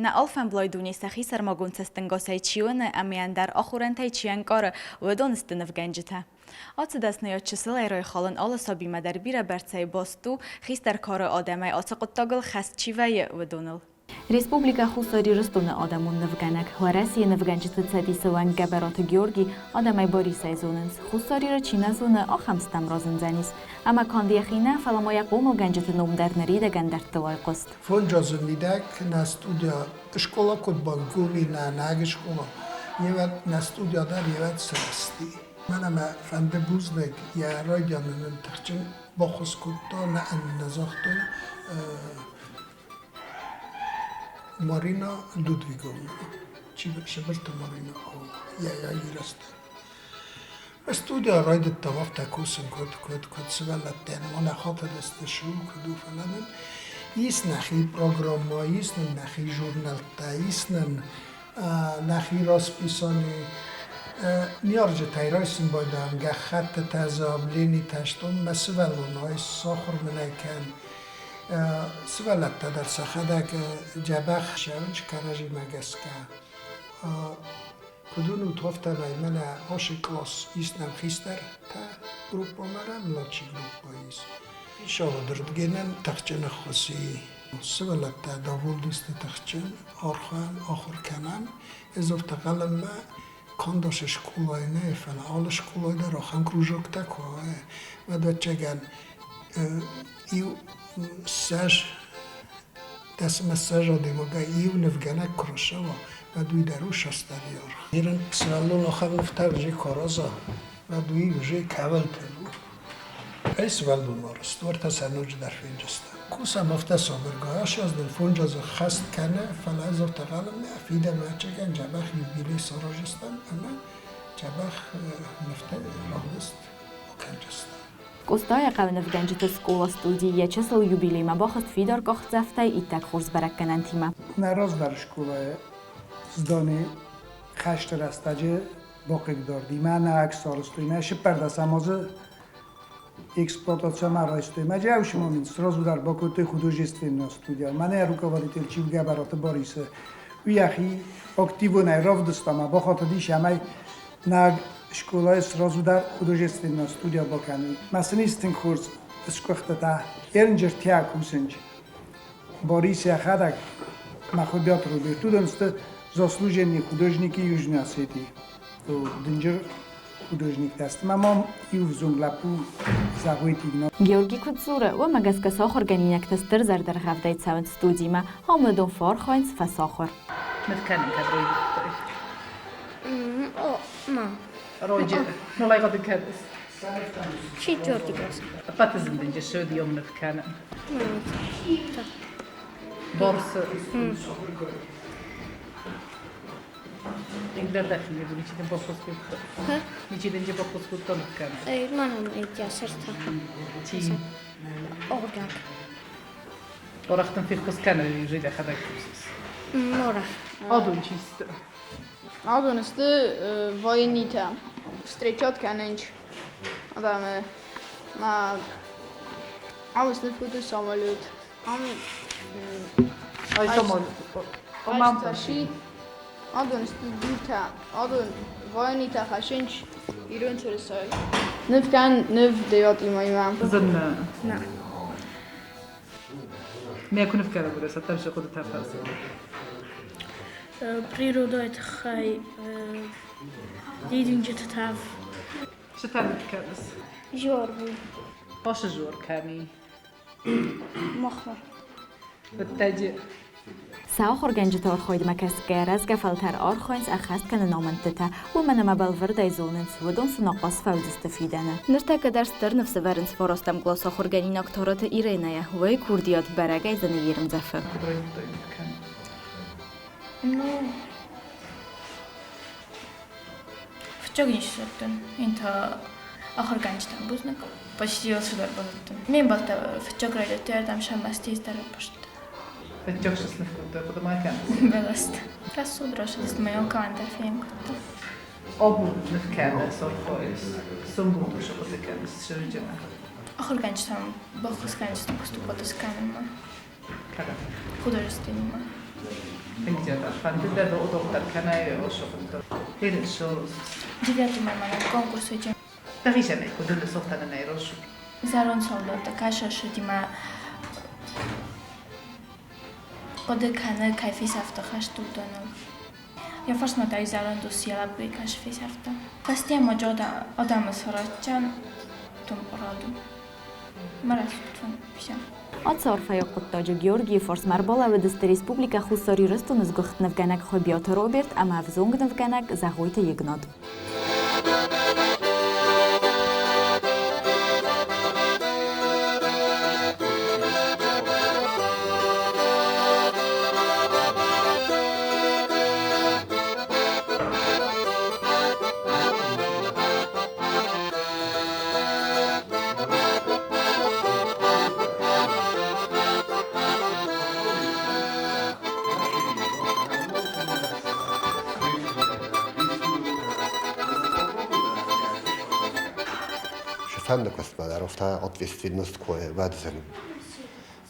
Нӕ алфӕмблай дуне сӕхи сӕрмагонд цӕстӕнгасӕй чи уыны ӕмӕ ӕндӕр ахорӕнтӕй чи ӕнкъары, уыдон сты нывгӕнджытӕ. Ацы дӕсныйад чысылӕй райхалын алы сабимӕ дӕр бирӕбӕрцӕй баст у, хистӕр кары адӕмӕй ацы хъуыддагыл хӕст чи вӕййы, уыдоныл. Республикӕ Хуссар Ирыстоны адӕмон нывгӕнӕг, Уӕрӕсейы нывгӕнджыты цӕдисы уӕнг Гӕбӕраты Георги адӕмӕй Борисӕй зонынц, Хуссар Иры чи нӕ зоны, ахӕм стӕм разындзӕнис. Ӕмӕ канд йӕхи нӕ, фӕлӕ ма йӕ хъомылгӕнджыты ном дӕр ныридӕгӕн дӕрдтыл айхъуыст. Фонджазы мидӕг нӕ студия скъола куыд бангоми нӕ нӕг скъола, евӕд нӕ студия дӕр евӕд сырӕзти. Мӕнӕ мӕ фӕнды бузныг, йӕ райдианы нын тыхджын баххуыс кодта, нӕ нӕ загътой Марина Людвиговна, Сыбырты Марина, йӕ ирӕзтӕй. Студия райдыдтам афтӕ кусын, куыд, куыд, куыд сывӕллӕттӕн мӕнӕ хатыдысты су, куыд у, фӕлӕ нын ис нӕхи программӕ, ис нын нӕхи журнӕлттӕ, ис нын нӕхи расписани. Ныййарджытӕй райсын байдайӕм гӕххӕттытӕ, заявленитӕ, стон мӕ сывӕллон айс, сахуыр мын ӕй кӕн. Сывӕллӕттӕ дӕр сӕхӕдӕг дзӕбӕх цӕуынц кӕрӕдзимӕ гӕсгӕ. Куыд уынут, афтӕмӕй мӕнӕ ацы кълас ис нӕм хистӕртӕ группӕмӕ, младший группӕ ис. Хицауадырдгӕнӕн тыхджын ӕххуыс и. Сывӕллӕттӕ довольны тыхджын архайӕм, ахуыр кӕнӕм. Ӕз афтӕ хъӕлӕнмӕ канд ацы скъолайы нӕ, фӕлӕ алы скъолайы дӕр ахӕм кружоктӕ куы уа, уӕд, ӕвӕццӕгӕн, иу ссӕдз дӕсмӕ ссӕдз адӕймагӕй иу нывгӕнӕг куы рацӕуа, уӕд уый дӕр у састӕры аргъ. Ирын сывӕллон ахӕм нывтӕ уже куы араза, уӕд уый уже кӕуылты у. Ӕй сывӕллон арӕзт, уӕртӕ сӕ ноджыдӕр фенджызтӕ. Кусӕм афтӕ сабыргай, ацы аз нын фондз азы хӕст кӕны, фӕлӕ ӕз афтӕ хъӕлын нӕ, фидӕны ӕцӕгӕн дзӕбӕх юбилей сараздзыстӕм ӕмӕ дзӕбӕх нывтӕ равдыст акӕндзыстӕм. Къостайыхъӕуы нывгӕнджыты скъола-студи йӕ чысыл юбилеймӕ бахызт фидар къахдзӕфтӕй иттӕг хорз бӕрӕггӕнӕнтимӕ. Нӕ раздӕры скъолайы здани хӕсты рӕстӕджы бахъыгдарди. Мӕнӕ ӕксарыстой, мӕ сыппӕрдӕсӕм азы эксплуатацимӕ райстой. Мӕ джӕусы момент сразу дӕр бакодтой художественная студия. Мӕнӕ руководитель чи у Гӕбӕраты Борисы, уый йӕхи активонӕй равдыста мӕ бахатыдис, ӕмӕ нӕ скъолайы сразу дӕр художественная студия бакӕнын. Мӕ сын ис тынг хорз сгуыхтытӕ. Ерынджыртӕ кусынч. Борис йӕхӕдӕг Махубиаты Роберт уыдон сты заслуженный художники Южной Осетии. Дынджыр художниктӕ сты. Мӕ мам иу взонг лӕппу Зӕгъойты Игнат. Георги куыд дзуры, уымӕ гӕсгӕ сӕ ахуыргӕнинӕгтӕ стыр зӕрдӕргъӕвдӕй цӕуынц студимӕ, ӕмӕ фӕархайынц фӕсахуыр. Ныв кӕнын кӕд райдыдтай? О, ма. Роджы, нолайгъӕды кӕныс? Четвертый класс. Ӕппӕты зындынджы содиум ныв кӕнын. Борсы. Ингдардахи ничидин бохус кутто. Ничидинджи бохус кутто ныв кӕнын. Эй, манан эти сердца. Чи? Оргак. Орахтын феххуыс кӕны жилӕхӕдӕг кусыс. Морах. Адон чи сты? Адон сты военнитӕ. Встречат кӕнынч адӕмы. Ма ам сты футы самолет. Ам Ай самолет. Айсташи. Адон сты дуртӕ. Адон военнитӕ хӕссынч ирон тырысайы. Ныв кӕн ныв девятимӕимӕ. Зынны. Нӕ. Мӕ куы ныв кӕнӕм, уыдӕттӕм сӕ хъуыдытӕ фӕрцы. Природӕйы тыххӕй дидинджыты тӕф. Цы та ныв кӕныс? Жорбу. Хъосы жор кӕм и? Махмӕ. Фыдтӕджы. Сӕ ахуыргӕнджыты архайдмӕ кӕсгӕ, рӕзгӕ фӕлтӕр архайынц ӕххӕст кӕнын амындтытӕ, уымӕн ӕмӕ бӕлвырдӕй зонынц, уыдон сын ахъаз фӕуыдзысты фидӕны. Ныртӕккӕ дӕр стыр ныфс ӕвӕрынц фарастӕм къласы ахуыргӕнинаг Тараты Иренӕйӕ, уый курдиат бӕрӕгӕй зыны йе рмдзӕфы. Куыд райдыдтай кӕнын? Ну, фыццаг не ссардтон. Ин та ахуыргӕнджытӕн бузныг. Почти алцыдӕр базыдтон. Ме мбӕлттӕ фыццаг райдыдтой ардӕм сӕ мастис дӕр ӕппӕрстой. Фыццаг сысныв кодтой, хъуыды ма кӕныс? Бӕлӕстӕ. Рӕсугъд рӕсугъд ма йыл кӕлӕнтӕ фенын кодта. Абон ныв кӕны сорхойыс, сомбон хъуыды кӕныс сывджынӕ. Ахуыргӕнджытӕм баххуыс кӕнджытӕм поступать скӕнынмӕ. Кӕдӕм? Художественныймӕ. Тынг дзӕбӕх. Фӕнды дӕ дохтыр кӕнай ошоқытты. Хорошо. 9 мая конкурс уыди. Дӕхицӕн куыд уыны сохтӕнӕнӕй росу? Зӕронд салдаты кӕсӕсыдимӕ хъуыды кӕны, кӕй фесӕфты хӕсты, уыдоныл. Йӕ фарсмӕ та зӕронд ус йӕ лӕппуйы кӕс фесӕфта. Фӕстейӕ ма адӕмы сӕрӕттӕн тымпъырад у. Мӕ рӕсугъд фын, все. Ацы арфӕйаг хъуыддаджы Георгийы фарсмӕ ӕрбалӕууыдысты Республикӕ Хуссар Ирыстоны сгуыхт нывгӕнӕг Хуыбиаты Роберт ӕмӕ ӕвзонг нывгӕнӕг Зӕгъойты Егнат. Ofta ответственность кое вадзен.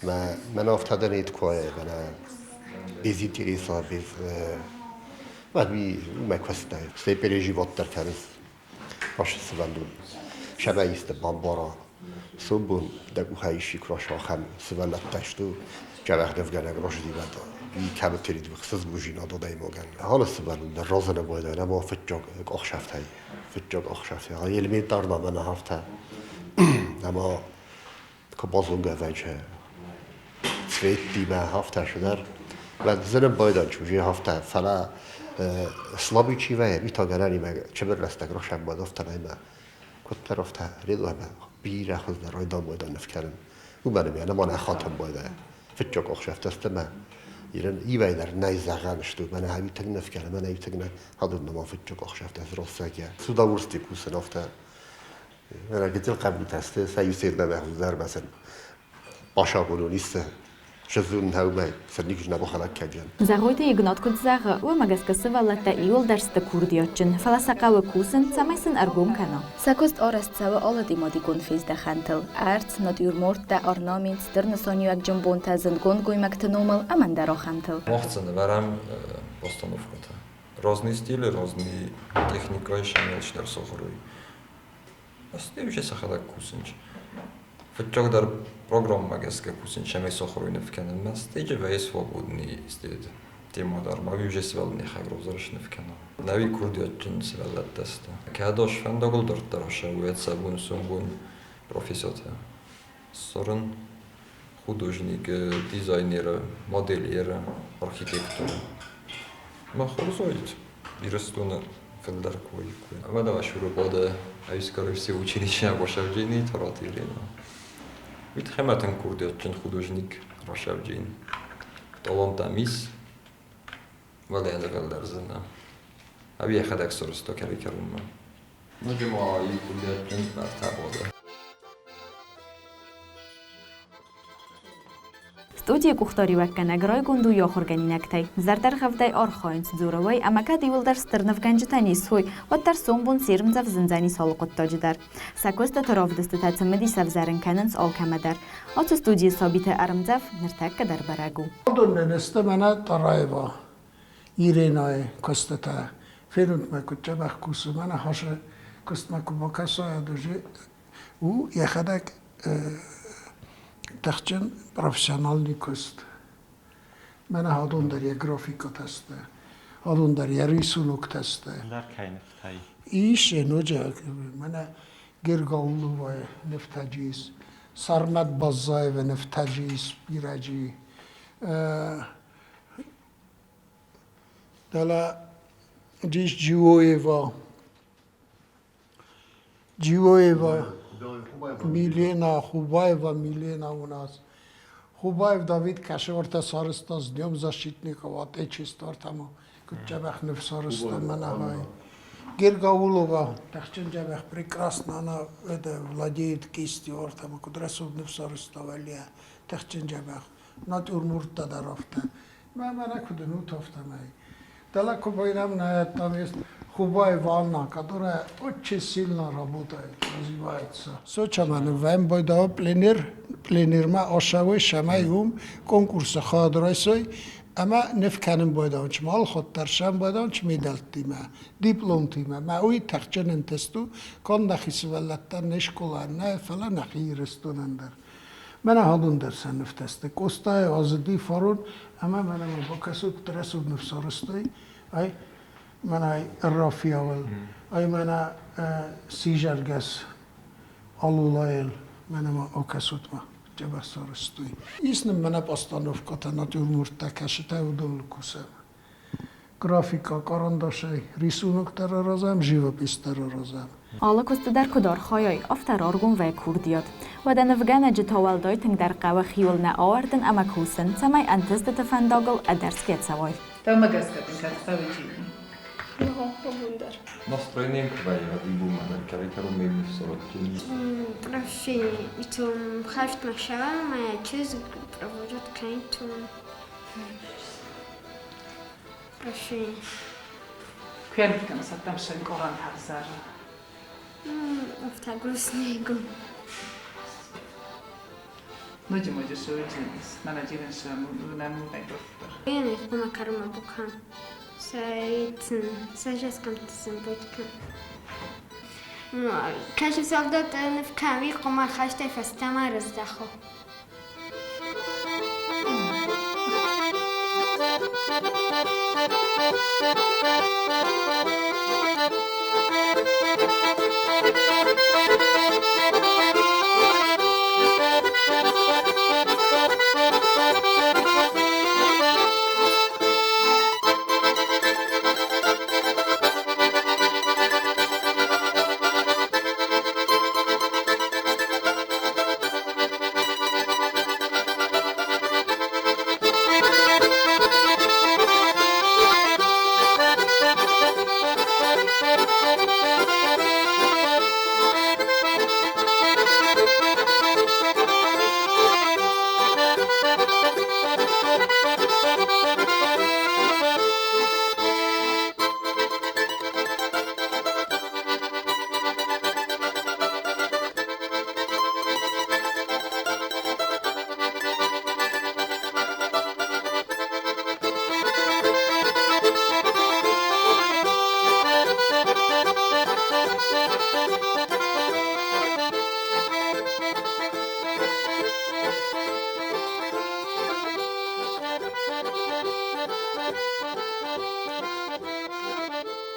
Ма мӕн ofta не кое, мӕнӕ без интереса, без Vad mi megköszönöm. Szép переживоттар кӕнынц сывӕллон. Сӕмӕ бамбара сомбон дӕ къухӕй исикраса ахӕм сывӕллӕттӕ сты, джӕбӕх нывгӕнӕг рождивӕд и кӕмӕтерид хсызгужинад адӕймагӕн. Алы сывӕллон дӕр разыны байдайы ӕмӕ фыццаг къахсӕфтӕй, фыццаг къахсӕфтӕй. Элементарно мӕнӕ афтӕ ӕмӕ куы базонгӕ вӕййы цветтимӕ афтӕ цыдӕр. Уӕд зынын байдайы уже афтӕ, фӕлӕ слабый чи вӕййы, уый та гӕнӕнимӕ чыбыр рӕстӕг росӕмбӕлд афтӕ ӕмӕ куыддӕр афтӕ редуӕмӕ бирӕ хуыздӕр райдам байдайы ныв кӕнын. Уымӕн ӕмӕ нӕма нӕ хатӕн байдайы. Фыццаг ӕхсӕвтӕ сты ӕмӕ ирын ивӕй дӕр нӕй зӕгъӕн сты, мӕнӕ ай тынг ныв кӕны, мӕнӕ ай тынг нӕ. Адон нӕма фыццаг ӕхсӕвтӕ росӕгӕ. С удовольствием кусын афтӕ. Мӕнӕ гыццыл хъӕбултӕ сты, сӕ иу сердӕмӕ хуыздӕр мӕ сын басагъуылон исты Зӕгъойты Игнат куыд зӕгъы, уымӕ гӕсгӕ сывӕллӕттӕ иууылдӕр сты курдиатджын, фӕлӕ сӕ хъӕуы кусын, цӕмӕй сын ӕргом кӕна. Сӕ куыст арӕзт цӕуы алы тематикон фездӕхӕнтыл: ӕрдз, натюрморттӕ, орнамент, стыр нысаниуӕгджын бонтӕ, зындгонд гоймӕгты номыл ӕмӕ ӕндӕр ахӕмтыл. Мах дзы нывӕрӕм постановкӕтӕ. Разный стили, разный техникӕйы сӕм алчидӕр сахуыр уый. Ӕз сӕхӕдӕг кусынц. Фыццагдӕр программӕмӕ гӕсгӕ кусын, цӕмӕй сахуыр ныв кӕнынмӕ, стӕй вӕййы свободный тема дӕр ма уже сывӕллоны хӕгрозӕр сныв кӕна. Нӕуи курдиатджын сывӕллӕттӕ сты. Кӕд ӕз фӕндагыл дарддӕр ацӕуы, цӕвын сомбон профессортӕ ссарын, художник, дизайнеры, модельеры, архитекторы. Мӕ хорз уаид Ирыстоны фылдӕр куы уаиккой. Ӕмӕ дӕ Шуруподы скорее всего училище Росавджини Тараты Елена. Уый тыххӕй ма тынг курдиатджын художник Росавджин. Талант ӕм ис, фӕлӕ йӕ нывӕлдӕрдзынӕ. Ӕви йӕхӕдӕг сарӕзта кӕрӕй-кӕронмӕ. Ноджы ма иу курдиатджын ӕртӕ боны. Студийы къухдариуӕггӕнӕг райгонд у йӕ ахуыргӕнинӕгтӕй. Зӕрдӕргъӕвдӕй архайынц дзурӕгӕй ӕмӕ кӕд иууылдӕр стыр нывгӕнджытӕ не суой, уӕддӕр сомбон се рмдзӕф зындзӕнис алы хъуыддаджы дӕр. Сӕ куыстыты равдыстытӕ цымыдис ӕвзӕрын кӕнынц алкӕмӕ дӕр. Ацы студийы сабиты ӕрмдзӕф ныртӕккӕ дӕр бӕрӕг у. Уыдонӕн сты мӕнӕ Тараева Иринӕйы куыстытӕ. Фенут мӕ, куыд дзӕбӕх кусы, мӕнӕ хӕсы куыстмӕ куы бакӕсай, у йӕхӕдӕг тыхджын профессиональный куыст. Мӕнӕ адон дӕр йӕ графикӕтӕ сты, адон дӕр йӕ рисуноктӕ сты. Ис ноджы мӕнӕ Гергауловайы нывтӕджы ис, Сармат Баззаевы нывтӕджы ис бирӕджы. Дӕлӕ Дис Джиоева Джиоева Милена, Хубаева Милена у нас. Хубаев Давид кӕсӕвӕртӕ сарӕзта с Днем защитников Отечества ӕртӕмӕ куыд дзӕбӕх ныв сарӕзта мӕнӕ Гергаулова тыхджын дзӕбӕх прекрасно она это владеет кистью ӕртӕмӕ куыд рӕсугъд ныв сарӕзта вӕллиа тыхджын дзӕбӕх натюрморттӕ дӕр афтӕ. Мӕ мӕнӕ куыд уынут, афтӕмӕй. Дӕлӕ куы байрам на там есть Хубаева Анна, которая очень сильно работает, развивается. Сочамӕ нывӕн байдауы пленэр, пленэрмӕ ацӕуой, цӕмӕй уым конкурсы хайад райсой. Ӕмӕ ныв кӕнын байдайынц, алы хатт дӕр сӕм байдайынц медӕлттимӕ, дипломтимӕ. Мӕ уый тыхджын ӕнтыст у, канд нӕхи сывӕллӕттӕн не скъолайӕн нӕ, фӕлӕ нӕхи Ирыстонӕн дӕр. Мӕнӕ адон дӕр сӕ нывтӕ сты. Къостайы азыди фарон ӕмӕ мӕнӕ ма бакӕсут, рӕсугъд ныв сарӕзтой. Ай мӕнӕ Рафиауыл, ай мӕнӕ сизӕргӕс Алулайыл, мӕнӕ ма акӕсут-ма, дзӕбӕх сарӕзтой. Ис нын мӕнӕ постановкӕтӕ, натюрморттӕ, кӕсытӕ, уыдоныл кусӕм. Графикӕ къарандашӕй рисунок дӕр аразӕм, живопись дӕр аразӕм. Алы куысты дӕр куыд архайай, афтӕ раргом вӕййы курдиат. Уӕдӕ нывгӕнӕджы та уӕлдай тынгдӕр хъӕуы хиуыл нӕ ауӕрдын ӕмӕ кусын, цӕмӕй ӕнтыстыты фӕндагыл ӕдӕрсгӕ цӕуай. Дӕумӕ гӕсгӕ дын кӕд хъӕуы чини? Настроением куы вӕййы, уӕд иу бонмӕ кӕрӕй-кӕронмӕ ныфсӕвӕрдтон. Профи хӕстмӕ моя чызг проводит каникулы. Профи. Куӕнтгӕм сӕттӕм сӕнкъоран хӕдзары. Афтӕ грустненько. Ноджы моджы сывӕрджынис, мӕнӕ нӕмудӕй дохтыр. Én akarom a bukha. Сӕ жескамты Кӕсы солдат ныв кӕми хъуымӕ хӕстӕй фӕстӕмӕ рыздӕхы.